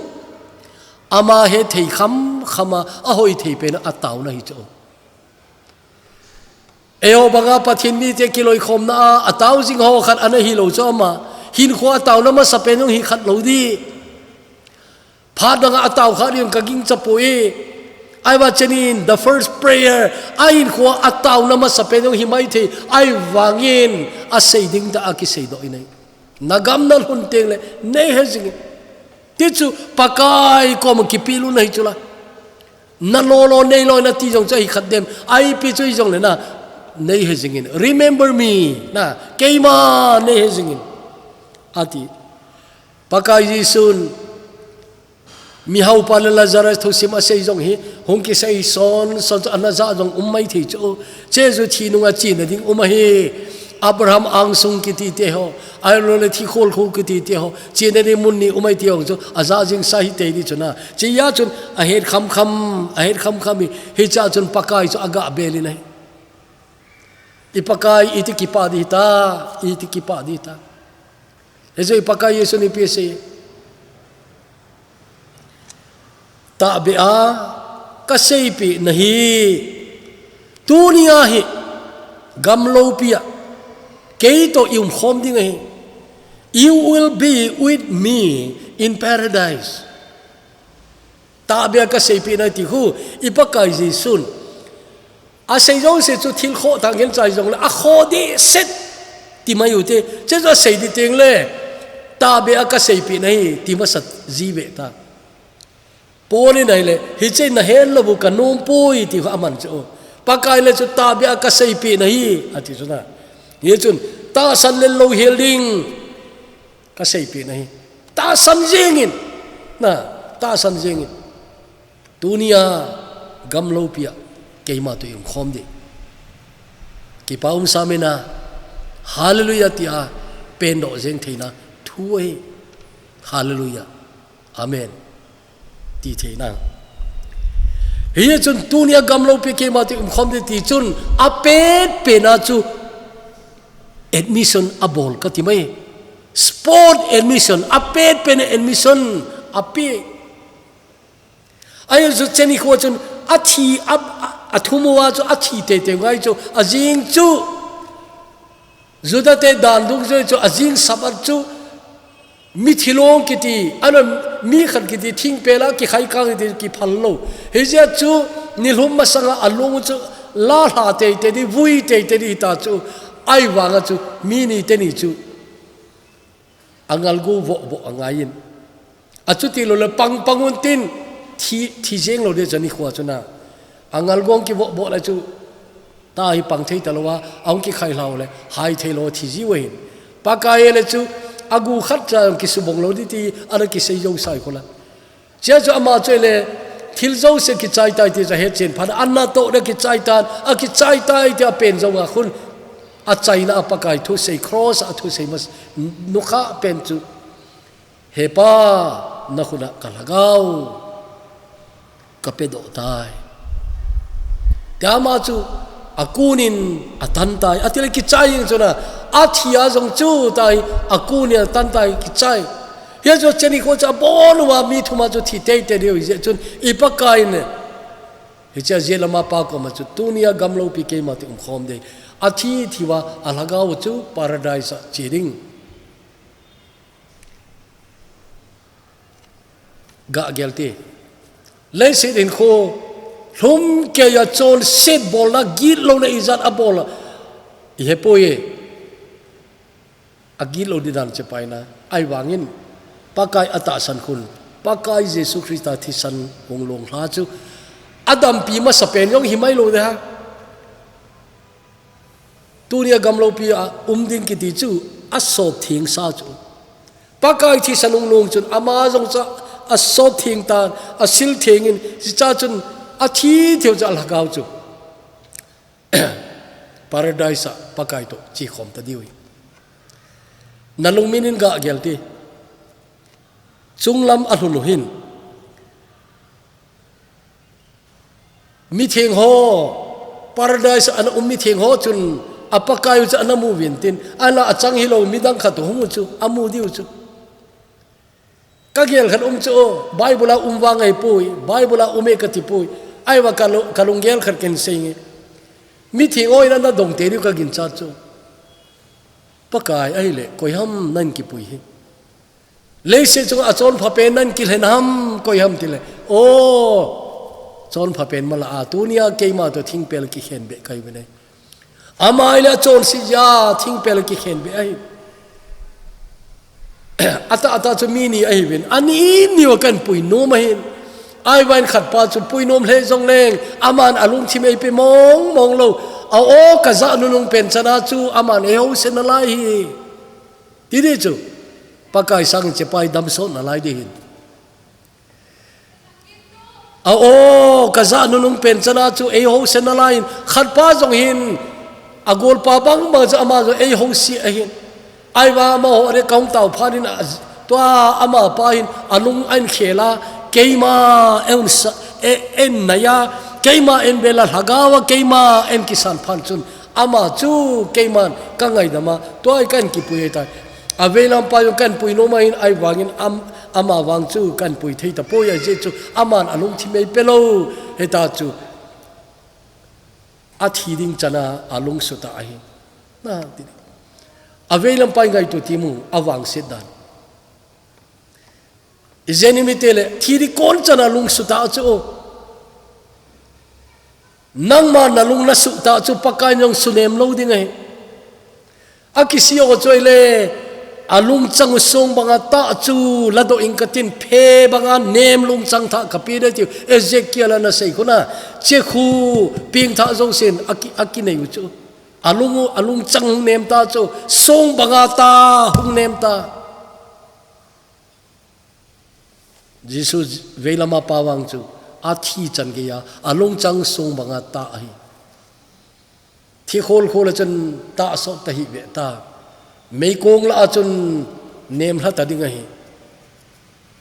Ama hethei kham kham a, ahoi thei pen a ataona hi chu. Eiho banga Pathen mite kiloikhomna a, atao jing ho khat ana hilou chu ama. Hinkho ataona masapen jong hi khat lou di. Phat dang a atao kha ding ka gingcha poi. Ahivang chenin the first prayer, a hinkho ataona masapen jong hi mai thei. Ahivangin asei ding tah a kiseidoh in ahi. Nagam nalhun teng le, nei he jing in. Ti chu Pakai koma kipehlut na hi chu la. Nalo lo, neilo nati jong chu ahi khat dem. Ipi chu hijongle na, nei he jing in. Remember me, na, keima nei he jing in. Ati. Pakai Jesun, mihaupa le Lazarus thusim asei jong hi, hung kisei son, son chu ana ja jong um mai thei chu. Che chu thi nunga chena ding um ahi. Abraham angsung kiti te ho, ahilou le thi khol khu kiti te ho, chena ding mun ni um ahi ti ho chu, aja jingsa hi tei di chu na. Chea chun, ahet kham kham, ahet kham kham hi, hichea chun Pakai chu aga bel in ahi. I Pakai iti kipah di ta, iti kipah di ta. Hichu i Pakai Jesun ipi asei. Tahbeh a kaseipeh nahi. Tunia hi gamloupia kei toh i umkhom ding ahi. You will be with me in paradise. Tahbeh a kaseipeh nahi ti khu, i Pakai Jesun. Asei jouse chu thil khoh tah ngen chai jongle, akhoh dehset ti mai u te, che chu asei di teng le, tahbeh a kaseipeh nahi, ti masa ji ve ta. Paul in ahile, hiche nahet lou u kanom poi ti khu aman chu. Pakai le chu tahbeh a kaseipeh nahi, ati chu na. Hichun, tahsan le louhel ding, kaseipeh nahi. Tahsan jing in, na, tahsan jing in. Tunia gamloupia keima toh i umkhom ding. Kipa umsa mena, Hallelujah tia pendoh jeng theina thu ahi. Hallelujah. Amen. ti thei nang. Hijeh chun tunia gamlopi keima ti umkhom ding ti chun apet pet na chu admission abol kati mai. Spot admission, apet pet na admission ape. Ahi chu cheni kho chun athi a, a, athum uva chu athi teitei ngai chu ajing chu Juda te dan dungjuiya chu ajing Sabbath chu mithi long kiti, ana mi khat kiti thingpel a kikhai kang kiti kiphal lou. Hijeh chu nilhum masanga alung chu la lha teitei di, vui teitei di ta chu, ahivanga chu mi ni teni chu angalgo voh voh angaiyin. Achuti lou le pang pang un tin thi, thi jeng lou ding chu nikho chu na. Angalgo kivoh voh le chu ta hi pang thei talou a, ahung kikhai lhau le hai thei lou thi jiu ahin. Pakai le chu agu khat cha kisubong lou ding ti ana kisei jou sai kho la. Chia chu ama chu le thil jouse kichai tai ti chu ahet chen phat, ana toh le kichai tan, akichai tai ti apen jou a khun. Achaina a Pakai thusei, cross a thusei mas nukha pen chu, He Pa, na khut a ka lhagao ka pedoh tai. Tia ama chu akunin atan tai. Ati le kichai jeng chu na, athi a jong chu tai, akunin atan tai kichai. Hijeh chun cheni kho chu abon uva mi thum a chu thi teitei diu hijeh chun i Pakai in. Hichea jeh lama Pa koma chu tunia gamlopi keima ti umkhom ding. Athi thi uva alhagao chu paradise a che ding. Gah gel te. Leiset hinkho lhumkeiya chonset bolna, gitlouna ijat abol a, i hepoi e. Agitlo ding dan chepaina. Ahivangin Pakai atahsan khun, Pakai Jesu Christa thisan hung long lha chu adampi masapen jong himai lou ding ham. Tunia gamlopi a um ding kiti chu asop theng sa chu. Pakai thisan hung long chun ama jong chu asop theng tan, asil thengin, hichea chun athi theiyu chu alhagao chu paradise a Pakai toh chekhom ta diu hi. Na lungmin in gah gel te. Chunglam alhun u hin. Mitheng ho, paradise a ana um mitheng ho chun, a Pakai u chu ana mu uvin tin, ahinla achang hilou midang khat toh hung u chu, amu diu chu. Ka gel khat um chu, o, Bible a um vang ahipoi, Bible a um e kati poi, ahivang ka lu-, ka lunggel khat kahin sei nge. Mitheng ho in ana dong tei diu ka ginchat chu. Pakai ahile, koi ham nahin kipui hi. Leiset chunga achonpha pen nahin kilhen ham, koi ham tile. O, chonpha pen mala a, tunia keima toh thingpel kikhen beh kahi uve. Ama ahile achonset jeh a thingpel kikhen beh ahi. Atah atah chu mi ni ahiuvin. Ani ni uva kahin pui nom ahin. Ahivangin khat pa chu pui nom lheh jongleng. Aman alungthim eipe mong mong lou. A o ka jah nunung pen chana chu aman eiho sen nalai hi. Ti ding chu, Pakai sangin chepa hi damsot nalai ding ahin. A o, ka jah nunung pen chana chu eiho sen nalai in, khat pa jong hin, agolpa bang bang chu ama jong eiho sih ahin. Ahivang amaho le kahung tao phat in, a, tua ama pa hin, alung ahin khel a, keima eihon sa, e, eihon nai a, keima eihon bel a lhagao a, keima eihon kisan phat chun, Ama chu keiman ka ngaidam a, tua hi kahin kipui ahitai. Aveilam pa jong kahin pui nom ahin, ahivangin am-, ama vang chu kahin pui thei tapoi, ajeh chu aman alungthim eipe lou, hita chu athi ding chana alungsuh ta ahi. Na, ti. Aveilam pa hi ngaito temin, avangset dan. Ijeh inem itile, thi ding kon chana lungsuh ta chu. Nangma nalung nasuh ta chu Pakai in jong sunem lou ding ahi. Akisih o chu ahile, alungchang u song banga tah chu ladoh ing katin phe banga nem lungchang thah kapeh ding ahi tiu. Ezekiel in ana sei khun a, chekhu pengthah jousen aki, akinei u chu. Alung u, alungchang hung nem ta chu, song banga tah hung nem ta. Jesu veilama pa vang chu, athi chan geiya, alungchang song banga tah ahi. Thi khol khol a chun tah sot ta hih ve ta. Meikong lah a chun nem lha ta ding ahi.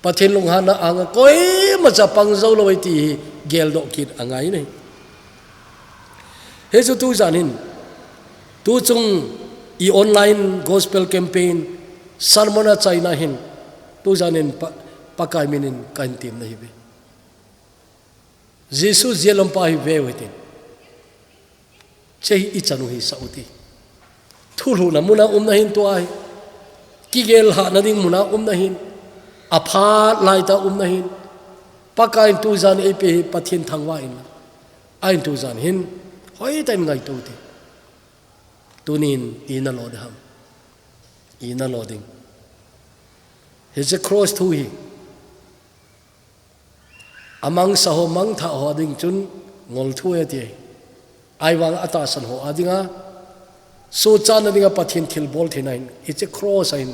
Pathen lunghanna anga koi imacha pang jou lou ahi ti hi geldoh kit angai ahi. Hichu tujan hin, tuchung i online gospel campaign, sermon achaina hin, tujan hin Pa-, Pakai min in kahin temna ahi ve. Jesu jia lampa hi veu hitin. Hiche hi i chanu hisah u hite. Thulhuhna muna umna hin tua hi. Kigel lhahna ding muna umna hin. Aphat laitah umna hin. Pakai in tujan eipeh hi Pathen thangvah in. Ahin tujan hin. Hoitah in ngaito u hite. Tunin ina lo ding ham. Ina lo ding. Hiche cross thu hi. Amangsa ho mangthah ho ding chun ngol thu ahi ti. Ahivang atahsan ho a dinga, sohchatna dinga Pathen thilbol theina hin, hiche cross a hin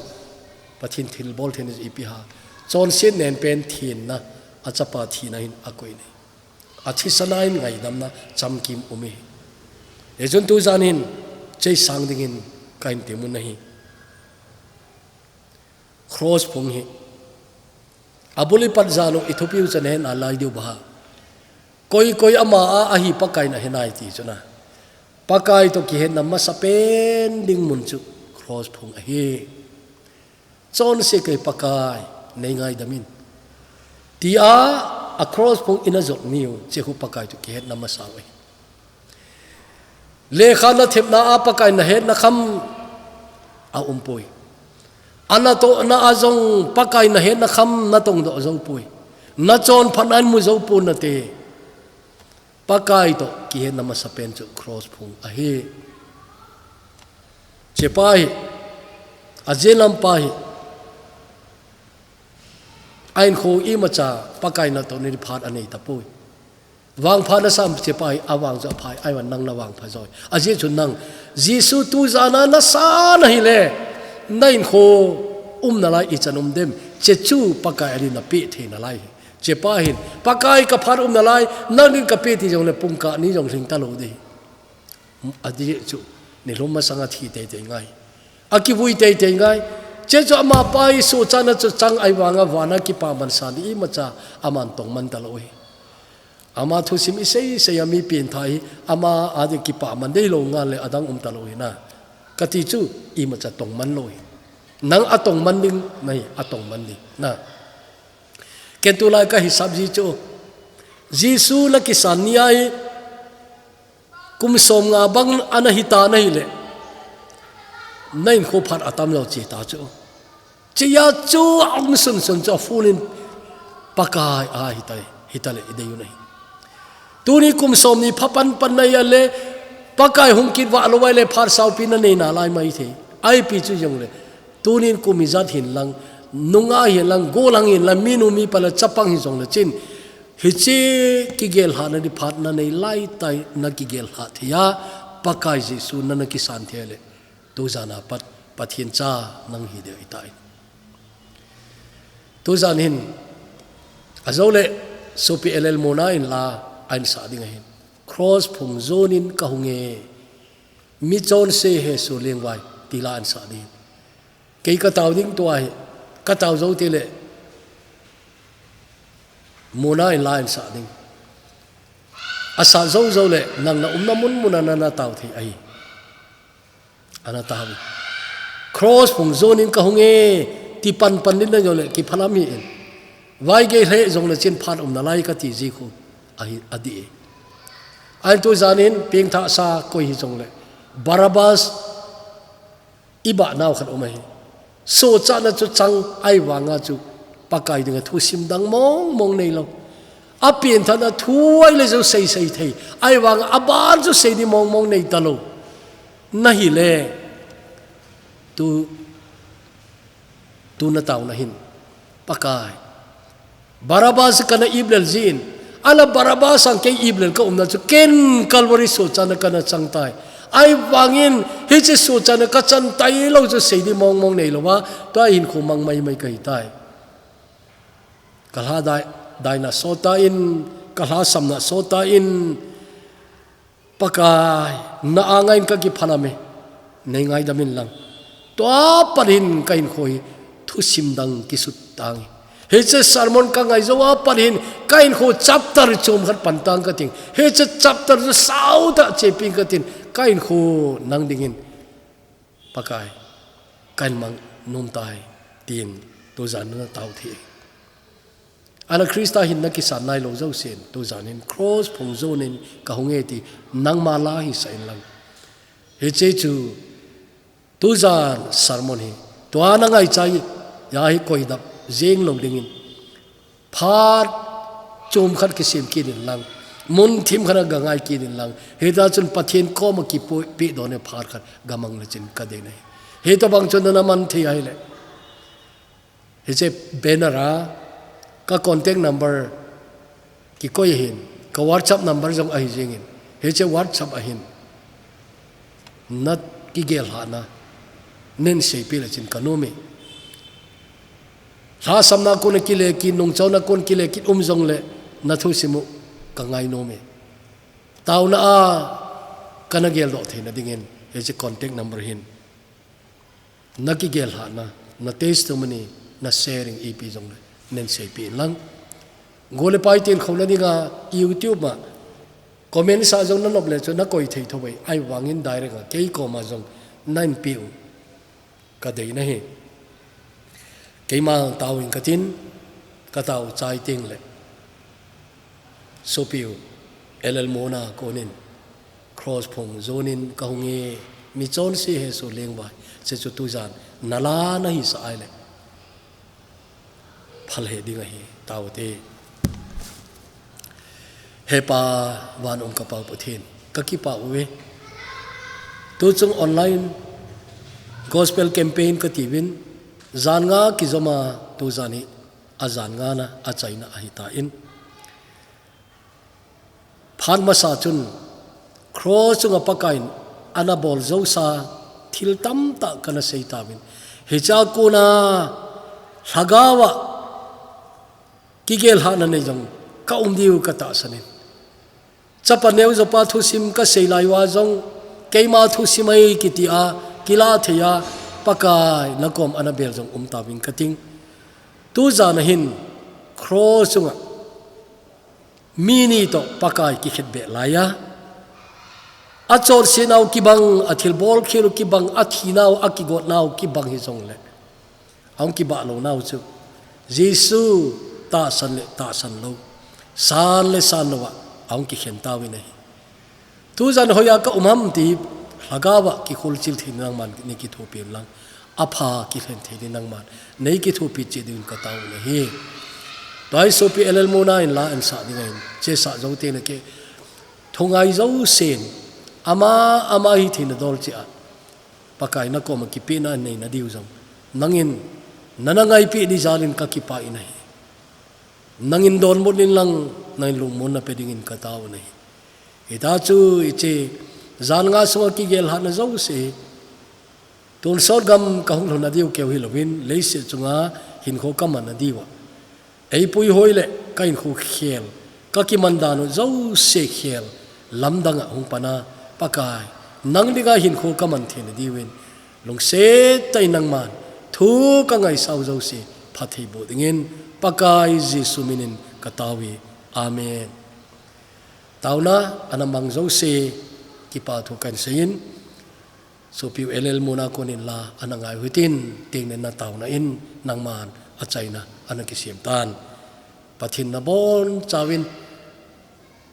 Pathen thilbol theina ipi ham. Chonset nen pen thenna, achapa thina hin akoi ahi. Athisan a hin ngaidamna chamkim um ahi. Hichun tujan hin, hiche sang dingin kahin tem u ahi. Cross phung hi. Abul ipat jal u i thupiu chu nahet nalai diu ham. Koi koi ama a ahi Pakai in ahe nai ti chu ahi. Pakai toh kihetna masapen ding mun chu cross phung ahi. Chonse kei Pakai, nei ngaidam in. Tia a cross phung ina jot niu, hiche hi Pakai toh kihetna masa u ahi. Lekha nathepna a Pakai nahetna kham aumpoi. Anatohna a jong Pakai nahetna kham natongdoh joupoi. Nachonphatna in mu joupon nate. Pakai toh kihetna masapen chu cross phung ahi. Hichepa hi, ajia lampa hi, ahinkho imacha Pakai natohna ding phat anei tapoi. Vangpha nasam hichepa hi, avang chu apha, ahivang nang navangpha joi. Ajeh chu nang, Jesu tujan a nasa nahile, nahinkho umna lai ichan um dem, hiche chu Pakai a ding napeh theina lai hi. Hichepa hin, Pakai kaphat umna lai, nang ding kapeh ti jongle pungkah ni jong lhing talou ding. Adih chu, nilhum masanga thi teitei ngai. Akivui teitei ngai. Hiche chu amapa hi sohchatna chu chang ahivanga vana kipaman san ding imacha aman tongman talou ahi. Ama thusim isei sei a mi pengthah hi, ama a ding kipaman deilou ngal le adang um talou ahi na. Kati chu, imacha tongman lou ahi. Nang atongman ding, nahi, atongman ding. Na. Ken tulai kahisap ji chu. Jesu nakisan ni a hi, kum somnga bang ana hita nahile, nahinkho phat atam jou che ta chu. Hichea chu aum sunsun chu aphun in Pakai a hita, hitale idei u ahi. Tuni kum somni pha panpan nahi a le, Pakai hung kit vah lou ahile phat saupi nanei nalai maithei. Ipi chu jongle, tunin kum ijat hin lang, nungah hin lang, gollhang hin lang, minu mipa le chapang hijongle chun, hiche kigel lhahna ding phat nanei laitai, nakigel lhah thei a, Pakai Jesu nana kisan thei le, tujan a pat, Pathen cha nang hi ding ahitai. Tujan hin, ajole, sopi L L Mona in la, ahin sah ding ahin. Cross phung jonin kahung e, michonse hesoh lengvai, ti la ahin sah ding. Kei katao ding tua hi, katao jou tile, Mona in la ahin sah ding. Asah jou jou le, nang naumna mun mun a nana tao thei ahi. Ana tao. Cross phung jonin kahung e, ti panpan ding najongle, kiphalam hih in. Vaigei lheh jongle chun phat umna lai kati ji khu. Ahi, adih e. Ahin tujan hin, pengthahsa koi hijongle, Barabbas, ibah nau khat um ahi. Sohchatna chu chang ahivanga chu Pakai dinga thusim dang mong mong neilou. Apengthahna thu ahile chu sei sei thei. Ahivanga aban chu sei ding mong mong nei talou. Nahile, tu, tu nataona hin, Pakai, Barabbas kana iplel jin, ala Barabbas sang kei iplel kaumna chu ken Calvary sohchatna kana chang tai. Ahivangin, hiche sohchatna kachan tailou chu sei ding mong mong neilou a, tua hinkho mang mai mai kahitai. Kalha dai, daina sot tan, kalha samna sot tan, Pakai, na anga in kakiphalam e, nei ngaidam in lang. Tua pat hin kahinkho hi thusim dang kisut tang e. Hiche sermon ka ngai jou a pat hin, ka hinkho chapter chom khat pan tang kating. Hiche chapter chu sao tah chepi kating. Ka hinkho nang dingin Pakai, ka hin mang nom tai, tin tujan na tao thei. Ana Krista hin na kisan nailou jousen, tujan in cross phong jonin ka hung e ti, nangma la hisah in lang. Hiche chu tujan sermon hi, tua na ngaichai a hi koidap jeng lou dingin, phat chom khat kisem kit in lang, mun thim khat a ga ngai kit in lang, hita chun Pathen koma kipe dohna phat khat ga mang le chin ka dei ahi. Hitabang chun na man thei ahile, hiche banner a ka contact number kikoi ahin, ka WhatsApp number jong ahi jengin, hiche WhatsApp a hin na kigel lhahna nei seipeh le chin ka nom e. Lhahsamna kon a kile kit, nungchauna kon kile kit um jongle, na thusim u ka ngai nom e. Taona a kana geldoh theina dingin, hiche contact number hin na kigel lhahna, na testimony, na sharing ipi jongle nei seipeh in lang. Gol le pai tilkhouna dinga YouTube a comment sa jong na nop le chu na koi thei thou ve, ahivangin direct a kei koma jong na hin peh u ka dei ahi. Keima tao in katin, ka tao chai teng le, sopi u L L Mona konin cross phong jonin ka hung e, mi chonse hesoh leng vai, hiche chu tujan na la na hisah ahile, phal he ding ahi, tao te. He Pa, van um ka Pa Pathen, ka kipah uve. Tuchung online gospel campaign kati uvin, jan nga kijom a, tujan hi ajan nga na achaina ahitan. Phat masa chun cross chunga Pakaiyin ana bol jousa thil tamtah kana sei tauvin. Hichea kona lhagao a kigel lhahna nei jong ka um diu ka tahsan in. Chapa neo jopa thusim ka sei lai uva jong, keima thusim ahi kiti a, kila thei a, Pakai na kom ana bel jong um tauvin kating. Tujan a hin cross chunga mi ni toh Pakai kikhetbeh lai a, achonse nau kibang, athilbol khel u kibang, athi nau, akigot nau kibang hijongle, ahung kibah lou nau chu Jesu tahsan le tahsan lou, san le san lou a ahung kikhen tauvin ahi. Tujan hoiya ka um ham ti lhagao a kikholchil thei nangman nei kithopi in lang, apha kilhen thei ding nangman nei kithopi cheh dingin ka tao ahi. Tua hi sopi L L Mona in la ana sah ding ahin, hiche sah jou teng le kei thungai jousen ama, ama hitheina dol cheh a Pakai na koma kipehna nei na diu jong nangin nana ngaipeh ding jalin ka kipah in ahi. Nangin donbut in lang, nangin lungmonna pe dingin ka tao ahi. Hita chu hiche jan nga sunga kigel lhahna jouse, tonsot gam ka hung lhun na diu keu hilouvin, leiset chunga hinkho ka man na diu a, eipui hoi le ka hinkho khel, ka kiman dan u jouse khel, lamdang a hung pan a, Pakai, nang dinga hinkho ka man thei na diuvin, lungset tah in nangman thu ka ngaisah u jouse phatthei boh dingin, Pakai Jesu minin ka tao e. Amen. Taona ana mang jouse kipa thu kahin seiyin, sopi u L L Mona konin la ana ngai u hitin, teng le na taona in nangman achaina ana kisem tan. Pathen na bonchauvin,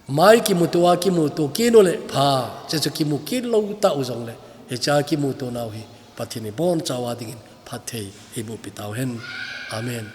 mai kimuto a kimuto kit u le pha, hiche chu kimu kit lou tah u jongle, hichea kimuto nau hi Pathen in ibonchauva dingin phatthei eiboh pi tauhen. Amen.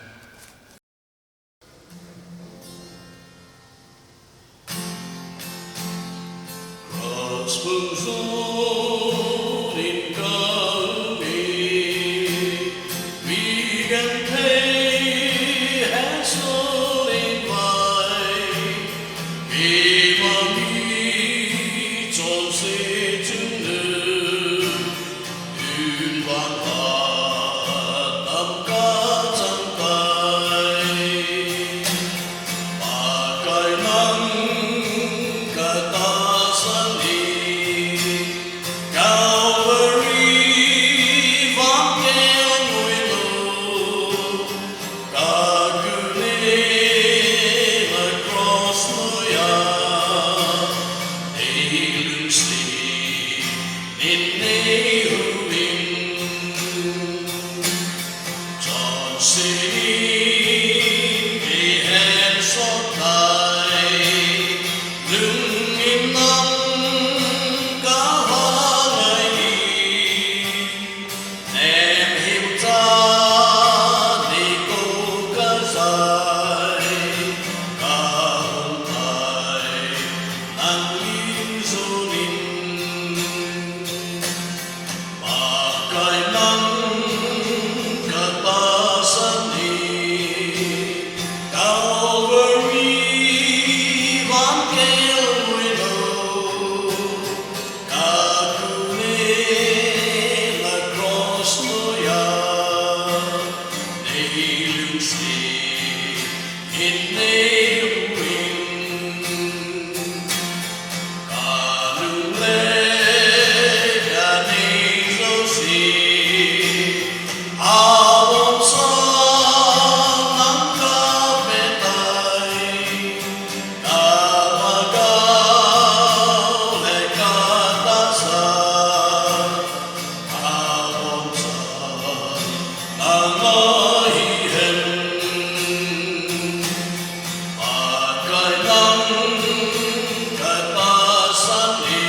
Chonsetnin eihen sot tai, lungin nang kahal ahi. Nemhiu cha nei kou kajai, kahung tai nang lim jonin. Pakai nang katahsan e, Calvary vankel noilou, kakhuh le na cross noiya nei lungset in nei huvin. Kalung le kanei jouse, abonchauvin nang kavet tai, kalhagao le katahsan, abonchauvin nang ahi hen. Pakai nang katahsan e,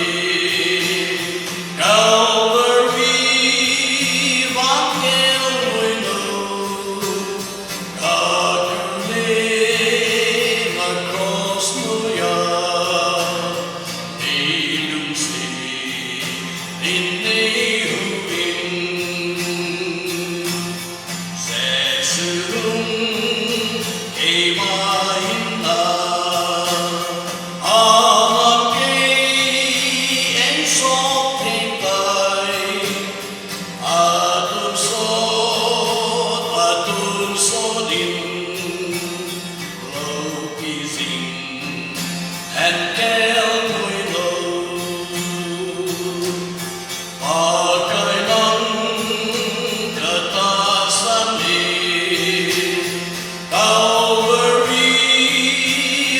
Calvary vankel noilou, kakhuh le na cross noiya nei lungset in nei huvin. Jesu lung keima hinna, aman kei eisop thei tai, atonsot, atonsot in loupi jing hen kel noilou. Pakai nang katahsan e, Calvary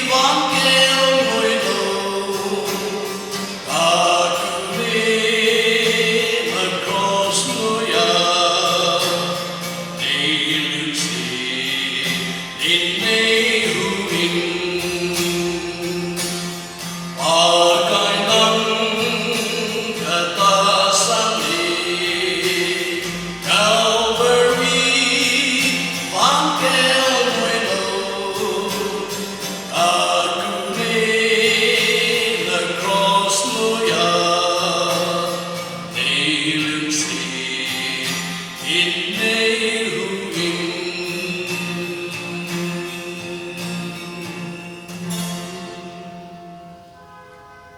vankel noilou, kakhuh le na cross noiya nei lungset in nei huvin. Pakai nang katahsan e, Calvary vankel noilou, kakhuh le na cross noiya nei lungset in nei